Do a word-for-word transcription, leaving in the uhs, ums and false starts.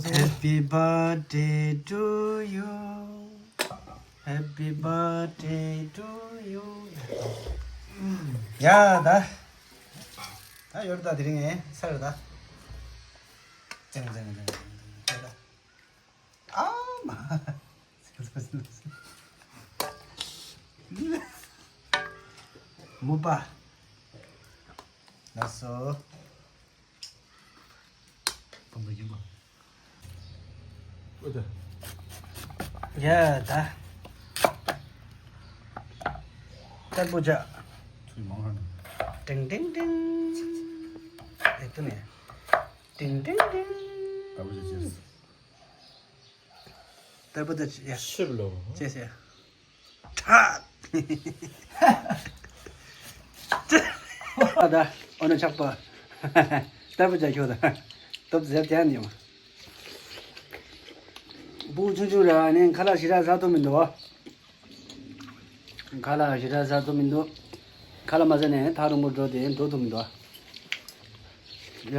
Happy birthday to you. Happy birthday to you. ཡ་ད། ད་ཡོད་ད། དེ་རིང་ངས་ཚར་ད། ཙེང་ཙེང་ཙེང་ཙེང་། ཨ་མ། མུ་པ། ལགས་སོ། བུམ་པ་ཡིན་པ། ཨོ་ད། ཡ་ད། ཏར་བུ་ཇ། ཚུལ་མང་ཧ་ནི། ཏིང་ཏིང་ཏིང་། ཨེ་ཏུ་ནེ། ཏིང་ཏིང་ཏིང་། ཏར་བུ་ཇ་ཅེས། ཏར་བུ་ཇ་ཅེས། ཤིབ་ལོ། ཅེས་ཡ། ཁྲག་ཨ་ད། ཨོ་ན་ཆག་པ། ཏར་བུ་ཇ་ཁྱོད་ད། སྟོབས་ཟེར་ཏེ་ཨ་ནི་མ། བུ་ཆུང་ཆུང་ར་ནི་ཁ་ལག་ཞེ་དྲག་ཟ་ཐུབ་མི་འདུག་ཁ་ལག་ཞེ་དྲག་ཟ་ཐུབ་མི་འདུག་ཁ་ལག་མ་ཟ་ནས་ཐག་རིང་པོ་འགྲོ་དེ་འགྲོ་ཐུབ་མི་འདུག་ཡ།